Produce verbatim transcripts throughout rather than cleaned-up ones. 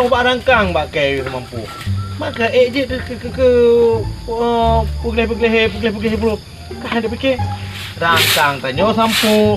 Bak rangkang bak kèe sampôh. Maka ék jeuet keu, keu, keu, keu, eh, peugleh-peugleh, peugleh-peugleh bro. Ka hana pike. Rangkang tanyoe sampôh.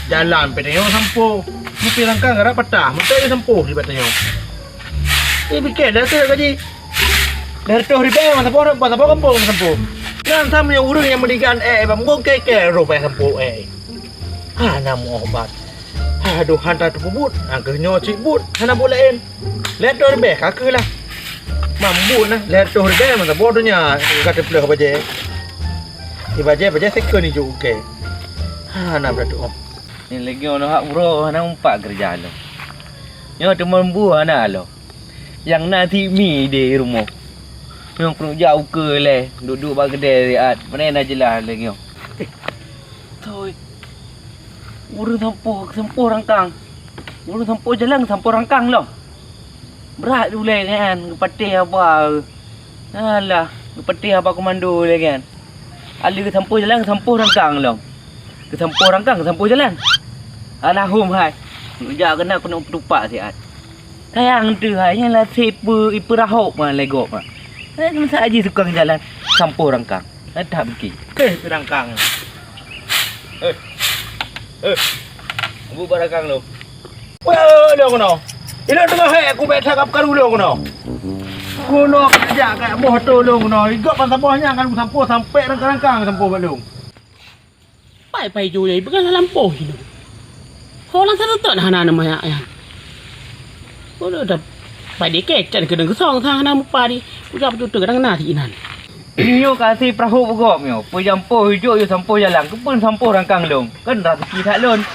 Jalan pih tanyoe sampôh. Mungken rangkang rab patah, meuteuk sampôh di bak tanyoe. Ék pike dah tu gaji. Dah reutôh ribèe masa boh, masa boh kampung sampôh. Nyan sama nyang ureueng nyang meudigan ék bak mungkong kèe-kèe roh payah sampôh ék. Hana meu obat. Aduh, hana teupeubuet, nyang keuh nyoe cit buet, hana buet laén. Lhèe reutôh ribèe ka keuh lah. Mambuet nah, lhèe reutôh ribèe masa boh donya ka teupleueh bajèe. Di bajèe, bajèe second ijok ukèe. Hana beuratuoh. Nyan lagèe nyoe hak uroe hana meupat keureuja lom. Nyoe teuma bu hana lom. Nyang na cit mi di rumoh. Nyoe keuneuk jak ukeue lé, duek-duek bak keudè siat. Pane na jeulaih lagèe nyoe. Toi. Ureueng sampôh, sampôh rangkang. Ureueng sampôh jalan, sampôh rangkang lom. Brat ulèe nyan, geupatéh haba. Alah, geupatéh haba komando ulèe nyan. Alèh geusampôh jalan, geusampôh rangkang lom. Geusampôh rangkang, geusampôh jalan. Alah hom hai. Neujak keunan keuneuk peutupak siat. Sayang teuh hai, nyan lasé peu-, ipeurahôk ma lé gob ma. Eh, masa jih tukang jalan, sampôh rangkang. Adak beuki. Eh, rangkang. Eh. Eh. Bu barangkang lôn. Weh, lôn keunoe. Ilôn teungoh hék, kubèk that ka peukaru lôn keunoe. Keunoe ka jak ka boh atô lôn keunoe. Igop ban saboh nyan kan kusampôh sampék rangkang-rangkang sampôh bak lôn. Pai-pai ju jai peugah lam poh ilôn. Ho lam sateutôt hana neumaya nyan. Ulôn dah pai dikecen keudeueng geusong sang hana mupa di. Kujak peututoe kadang na sinan. Nyoe ka si peurahôk beugop nyoe, peue jampoh ijok yue sampoh jalan, keupeue sampoh rangkang lôn, kan raseuki that lôn.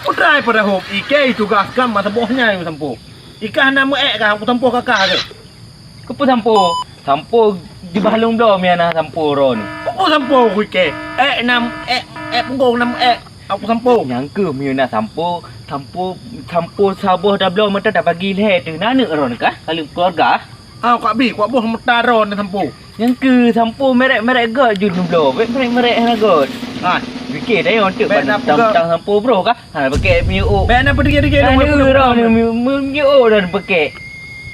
Peutrai peurahôk, ikei tugaih kam masa boh nyan yue sampoh. Ikah na meu-ék kah, kusampoh kakah keuh. Keupeue sampoh? Sampoh jibah lôn bloe meunan sampoh droeneuh. Peue sampoh ku ikei? Ék nam ék, ék punggong nam ék, aku sampoh. Nyang keuh meunyoe na sampoh, sampoh, sampoh saboh tabloe mata tabagi lhèe teuh na aneuk droeneuh kah? Ka lheueh keuluwarga? Ah, kuak bi, kuak boh meuta droe na sampoe. Nyang keuh sampoe merek-merek göt jeuet neubloe, bèk merek-merek hana göt. Ah, pike dayong teuk ban tang-tang sampoe broh kah? Hana peuke miyup. Bèk na peudige-dige lôn. Hana droe miyup dan peuke.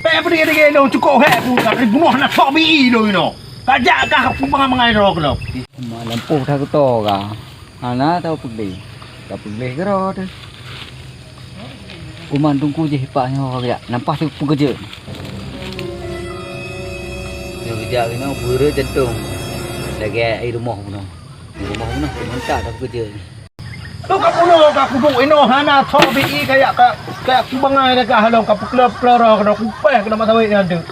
Bèk peudige-dige lôn, cukôp hék ku ka bunoh na sok bi i lôn inoe. Ka jak kah aku mangai-mangai droe keunoe. Mak lampôh that kuto ka. Hana tau peugleh. Ka peugleh keudroe teuh. Kuman teungku jih ipak nyoe ka geujak, nampak teuk peukeujeuet. Nyoe geujak inoe beureuet jantông. Lagèe i rumoh bunoe. I rumoh bunoe mantap dah peukeujeuet. Lôn ka pulo ka kuduek inoe hana tho bi i kajak ka, kajak kubangai lagah lôn ka peukleur-kleur keunoe kupèh keunoe mak sawét nyan teuk.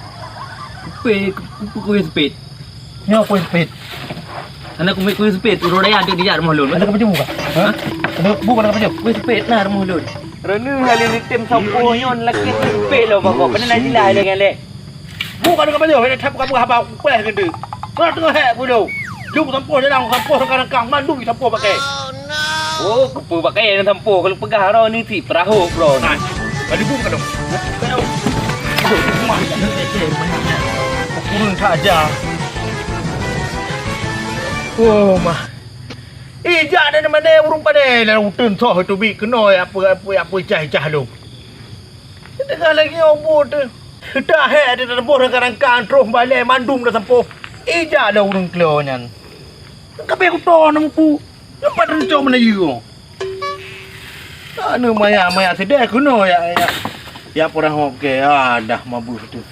Kupèh, kupèh, kupèh sempit. Nyoe kuéh sempit. Hana kumiet kuéh sempit, uroe raya dek dijak rumoh lôn. Ada kepencil muka? Ha? Ada bu ada kepencil? Kuéh sempit na rumoh lôn. Reuneuh hali neutem sampoe nyoe lakèe kuéh sempit lom bak kok. Keuneuk na jilah lé ngalek. Bu ada kepencil, ada thap kabu haba kuéh gede. Kau tengah hek bulu. Lu sampoe dalam sampoe rangkang-rangkang mandum sampoe pakai. Oh, kupeue bak kayèe nyang sampoe, ka lôn peugah droeneuh cit peurahôk droeneuh. Hai, bali bum ka dong. Ka dong. Aduh, mah, ureueng saja. Oh, mah. Ijak dan mana ureueng pandai lah uteuen soh itu bi keunoe apa, apa, apa cah-cah lôn. Teuka lagèe nyoe buet teuh. Dah hék di teuboh rangka-rangka troh balèe mandum dah sampoe. Ija lé ureueng klo nyan. Ka payah kuto na mupu. Leupah teuncok meunayeue. Aneuk maya-maya sideh keunoe ya, ya. Ya peurahôk kèe, ah, dah mabeuh teuh.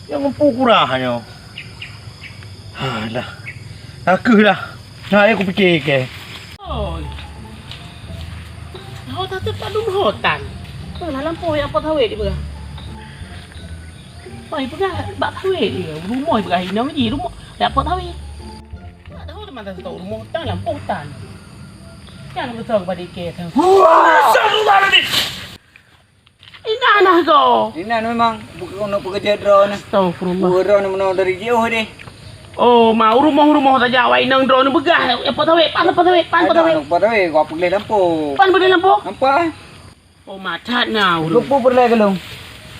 Nyang mupu kurah nyoe. Alah. Takeuh dah. Nah, ya kupike kèe. Oi. Ho tateuk padum ho tan. Peue lah lampôh nyang pot sawét dipeugah. Oi, peugah bak sawét dia. Rumoh peugah inong ji rumoh. Dak pot sawét. Tak tahu teman tak tahu rumoh tan lampôh tan. Jangan betul kepada ikei. Astagfirullahaladzim. Inah nah go. Inan memang bukan untuk pekerja drone. Astagfirullah. Bukan drone meunoe dari jauh deh. Oh, mau rumoh-rumoh saja awak inong drone beugah. Ya, pot sawét, pan, pot sawét, pan, pot sawét. Pot sawét, gua peugah lampu. Pan peugah lampu? Nampak? Oh, matat na ureueng. Lampu peureulèe geulong.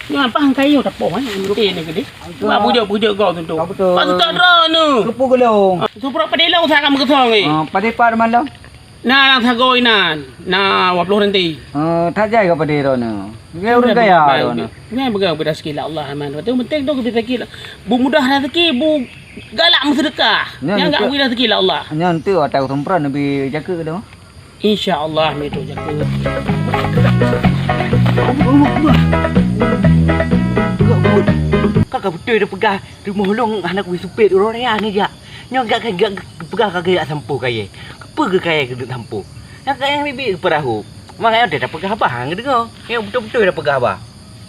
Nyan pah kayu tapoh, eh, mungkin ni gede. Buat bujur-bujur go tu. Betul. Pan tu drone tu. Lampu geulong. Supra padelo sa kamu kesong ni. Ah, pada par malam. Na lam sagoe inan, na dua ploh ranté. Eh, that jai ka padé droeneuh. Nyan ureueng kaya droeneuh. Nyan peugah beureuzeki lé Allah, man. Watèe penting tu geubri rezeki lah. Bu mudah rezeki, bu galak meuseudeukah. Nyan geubri rezeki lé Allah. Nyan tu ata ku seumprat neubi jakeue tu. Insya Allah, mi tu jakeue. Ka, ka beutôi dah peugah, rumoh lôn hana kubi supet, uroe raya neujak. Nyoe gak, gak, gak peugah ka geujak sampoh kayèe. Keupeue keu kayèe keuneuk sampoe? Nyang kayèe biet-biet keu peurahô. Makajih nyoe teupeugah haba han geudeungoe. Nyang beutôi-beutôi teupeugah haba.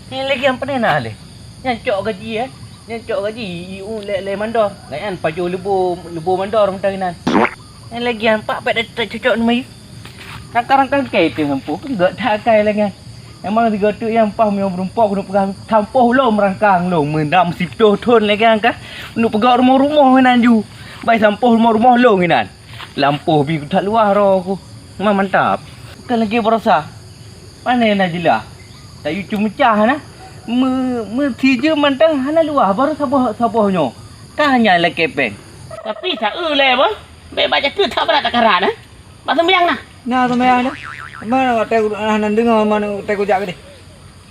Nyan lagèe nyan pane na lé. Nyan cok gaji, eh. Nyan cok gaji, i, i, u, lé, lé mandor. Lagèe nyan pajoh leubo, leubo mandor mantong inan. Nyan lagèe nyan pak pèt tacocok neu mayeuh. Rangkang-rangkang kèe teuh sampoe, keu gèt that akai lagèe nyan. Memang sigoe teuk nyang paih meunyoe meurumpok keuneuk peugah sampoh lom rangkang lom, meunam siploh thon lagèe nyan kah. Keuneuk peugah rumoh-rumoh inan ju. Bai sampoh rumoh-rumoh lom inan. Lampôh bi that luwah droe ku. Ma mantap. Bukan lagèe baroesa. Pane na jeulaih. Tayue cumeucah na. Me-, meusijeuem mantong hana luwah baru saboh, saboh nyoe. Ka nyan lakèe péng. Tapi sa-eu lé boh. Bèk bak jakeue that brat takarat na. Bak seumayang na. Na seumayang na. Mana watèe ku hana deungoe mana watèe ku jak keudeh.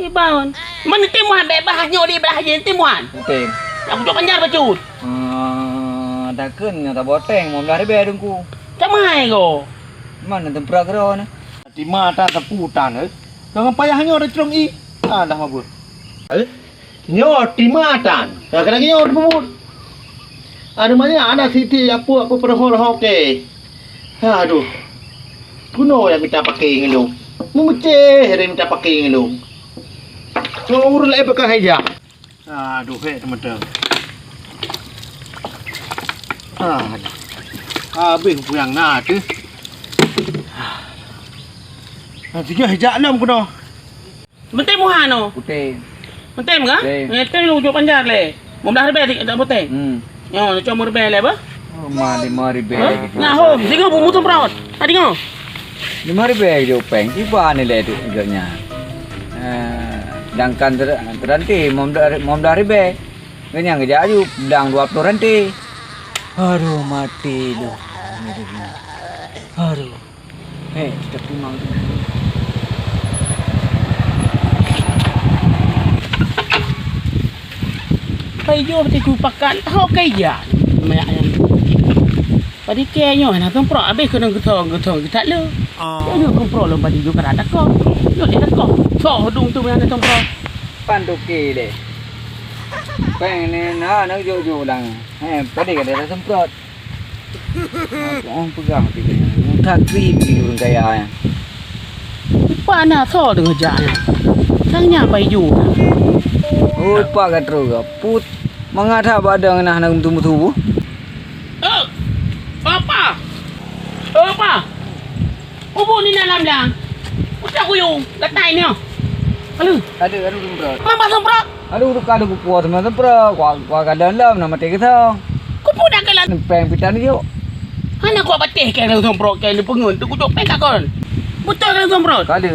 Iban. Meunan timuan bèk bah nyoe di blah jih timuan. Penting. Aku cok panjar bacut. Ah, takheun nyoe taboteng lima belas ribèe Teungku. Camai ko. Mana tempura keudroe na? Tima tan sapu tan, eh. Jangan payah nyoe ada cerong i. Ah, dah mabuk. Eh? Nyoe tima tan. Kadang-kadang nyoe pemut. Ada mana anak siti apa apa perhol hoke. Aduh. Kuno yang minta pakai ngelung. Mumeceh ada minta pakai ngelung. Nyoe urut lain pakai haja. Aduh, hek teman-teman. Aduh. Habis puyang na tu. Nanti nyoh jak lom kuno. Meuntém muha no. Putih. Meuntém ka? Meuntém. Meuntém lu ujuk panjar lé. Lima belas ribèe tak putih. Hmm. Nyoe, cuma ribèe lé bah. Oh, ma lima ribèe gitu. Nah, hom, singoh bu mutum raut. Tadi ngoh. Lima ribèe gitu peng. Tiba ni lé tu geunya. Eh, sedangkan ter-, teranti lima belas, lima belas ribèe. Geunya geujak aju blang dua puluh ranti. Aduh, mati lu. Aduh. Hei, kita pulang tu. Kai jo teuh kupakat, ho kai ja. Mayak nyan. Padi kèe nyoe hana teumpro, abéh keunong geutong, geutong geutak le. Nyoe teumpro lom padi ju kara tako. Nyoe lé tako. Soh dum tu hana teumpro. Pan toke lé. Peng ni na, na jok-jok lang. Hei, padi ka dah semprot. Aku orang pegang tiga nyoe. Muka krim di urang kaya nyan. Ipa na so deungon jak nyan. Sang nyan pai ju na. Oh, ipa ka terus ka. Put. Mangat hak badang nah na tubuh-tubuh. Eh, apa? Eh, apa? Ubu ni dalam dah. Udah kuyung, gatai ni. Lalu. Ada, ada semprot. Mama semprot. Aduh, tu kali kupuas teman sempra, kuah, kuah kadang lom nama teh kita. Kupu dah kelan. Peng pitan yuk. Hana kuah bateh ke langsung pro ke ni pengun tu kucok peng kakon. Betul langsung pro. Kada.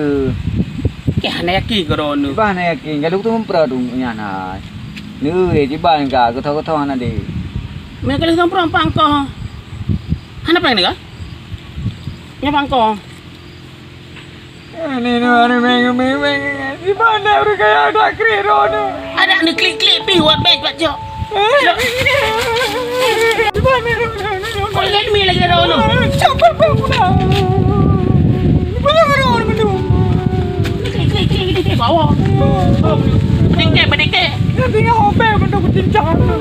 Ke hana yakin ke ron tu. Bah hana yakin, kalau tu sempra tu nyan hai. Ni, eh, jiban ka, getah-getah hana deh. Mereka langsung pro pangko. Hana peng ni ka? Nya pangko. Ini ni baru meng, meng, meng. Di mana orang kaya ada kredit ni? Ada ni klik-klik pi buat beg buat jok. Di mana ni? Kau lihat mi lagi ada orang. Siapa pun pula. Di mana orang orang tu? Klik, klik, klik, klik, klik bawah. Dikit, dikit. Dia tinggal obek untuk cincang tu.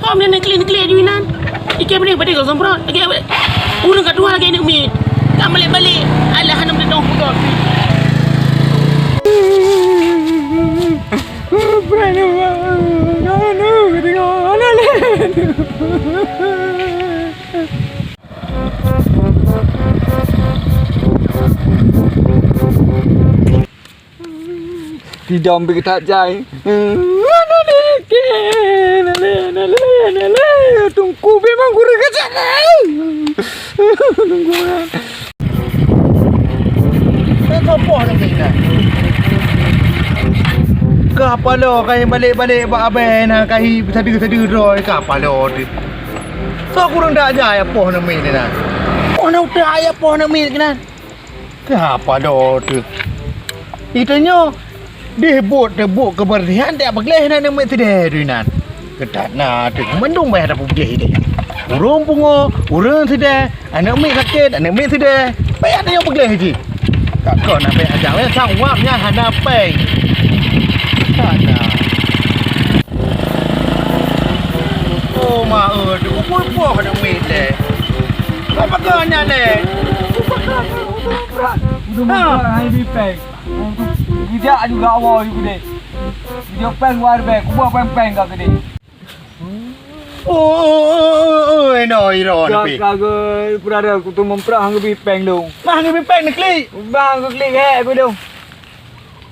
Kau ni nekli-nekli aju inan. Iké beunéh beunéh kau semprot. Lagi ureueng ka tuha lagi aneuk miet. Ka balik-balik. Alah hana meudong pudot. Sidom bit that jai. Aduh, dikit. Nalé, nalé, nalé. Tungku memang gurih kacang. Tungku. Sopoh lagi nah. Ka palo kai balik-balik bak abang nah kai sadu-sadu droe ka palo tu. Soe kureueng tajak ya poh neumi ni na. Poh na utak ya poh neumi ni na. Keuhapa do teuh? Ita nyoe deh buet teubuet keubeursihan, dak peugleh na aneuk miet sideh tu inan. Keutat na teuh mandum baya tapeugleh ideh. Ureueng pungo, ureueng sideh, aneuk miet sakét, aneuk miet sideh. Baya tanyoe peugleh jih. Ka kon na péng aja weh sang wam nyan hana péng. Keutat na. Oh ma eu, teukumpul poh aneuk miet lé. Apa kau nyan lé? Udah Ha. Mangkrak hai bipeng. Tidak juga awal juga deh. Dia peng luar beg, kuba peng-peng ka gede. Oh, oh, oh, oh, oh, eh, no, iro ni pi. Kagak berada aku tu memperah ngebi peng dong. Mah ngebi peng ni klik. Bang aku klik he aku dong.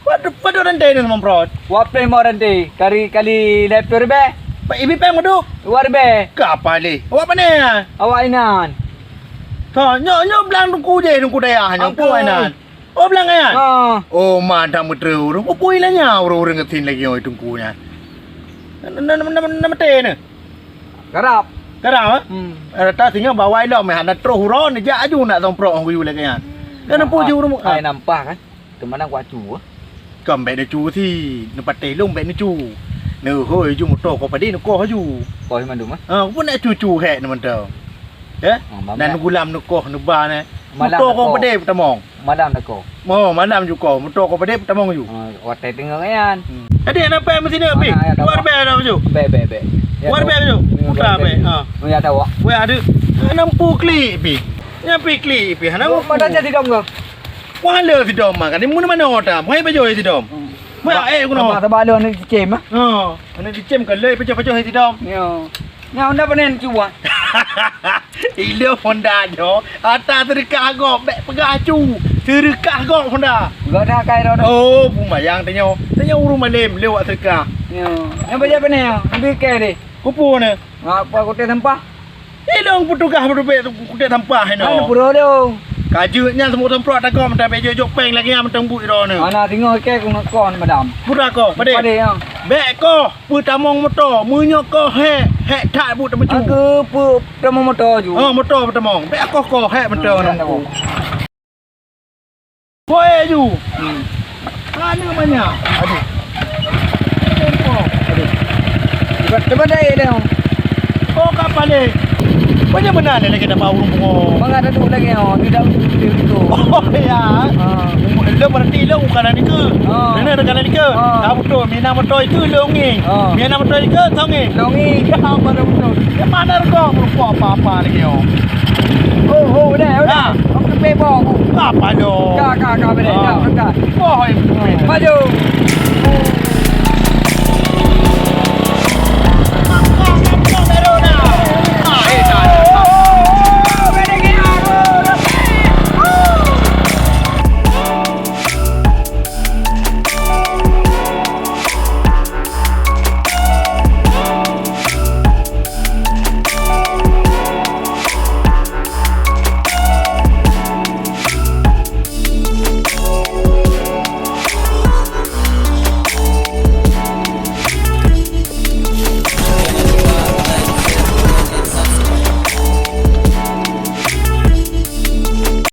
Waduh, waduh rantai ni memperot. Wap peng mau rantai. Kari kali laptop be. Pak ibi peng madu. Luar be. Ke apa ni? Awak mana ya? Awak inan. Tho, nyok nyok belang tungku je tungku dayah nyok Apa? Ku inan. Oh, belang nyan? Ha. Oh, ma dak meuteureu ureueng. Peue pui lé nyan ureueng-ureueng geutin lagèe nyoe teungku nyan. Na, na, na, na, na maté na. Garap. Garap, eh? Hmm. Rata singoh bawai lom, eh, hana troh uroe, neujak aju nak somprok ngon guyue lagèe nyan. Kan Nampak. Peue ji ureueng, Hai ah. Nampak kan? Teuma nang kuacu, eh. Kan bèk neucu si, neupatéh lôn bèk neucu. Neuhôi ju moto ko padé neukoh aju. Koh mandum, eh? Ha, pun nak cucu hek ni mantong. Eh? Ah, malam. Dan gulam neukoh neuba ni. Malam Moto ko neukoh. Padé peutamong. Malam neukoh. Mo, malam ju ko. Moto ko padé peutamong ju. Ah, watèe teungoh nyan. Hmm. Jadi anak pèng mesti nak pi. Mana ya, Luar tahu. Bèk dah ju. Bèk, bèk, bèk. Ya, Luar tahu. Bèk ju. Ya, Putra tahu. Bèk. Ha. Oh, ya, tahu. Weh ada. Anak pu klik pi. Nya pi klik pi. Anak Oh, pu. Mana jadi dong ke? Wah, le sidom mah. Kan mun mana otam. Hai bajo sidom. Hmm. Mai, eh, kuno. Sabar, sabar, lôn ni cicém, ah. Ha, aneuk cicém ka lé pecah-pecah hai sidom. Yo. Nyan unda panen cuba. Ilé honda nyoe, ata seudeukah gob, bèk peugah cu. Seudeukah gob honda. Gak dah kai dah. Oh, pembayang tanyoe. Tanyoe ureueng malém lewat seudeukah. Yo. Nyan bajèe panen yo. Ambil kai deh. Kupu ni. Ngapa kotak sampah? Ilong petugas berubek kutak sampah ino. Anu pura lé. Kajut nyan semua semprot takong, tapi jok-jok peng lagi yang mentang buik dah ni. Ana tengok ke ku ngekon madam. Pura ko, padé. Padé ya. Bèk ko, peutamong moto, meunyoe ko hek, hek that buet teumeucu. Aku peutamong moto ju. Oh, moto peutamong. Bèk ko ko hek moto. Hmm, nang ya, ku. Boy aju. Hmm. Anu banyak. Aduh. Tempo. Aduh. Cepat, cepat dai dia. Oh, kapal ni. Banyak benar ni lagi dapat urung bungo. Mangat ada tu lagi oh, tidak betul itu. Oh ya. Ha. Lo berarti lo bukan ni ke? Ha. Mana ada kanan ke? Ha. Tahu betul. Mina motor itu longi. Ha. Mina motor itu tongi. Longi. Ya, mana betul. Ya mana kau apa-apa lagi oh. Oh, oh, udah, udah. Ha. Aku kepé bawa aku. Apa lo? Ka, ka, ka, boleh. Ha. Ka, ka. Boy. Maju.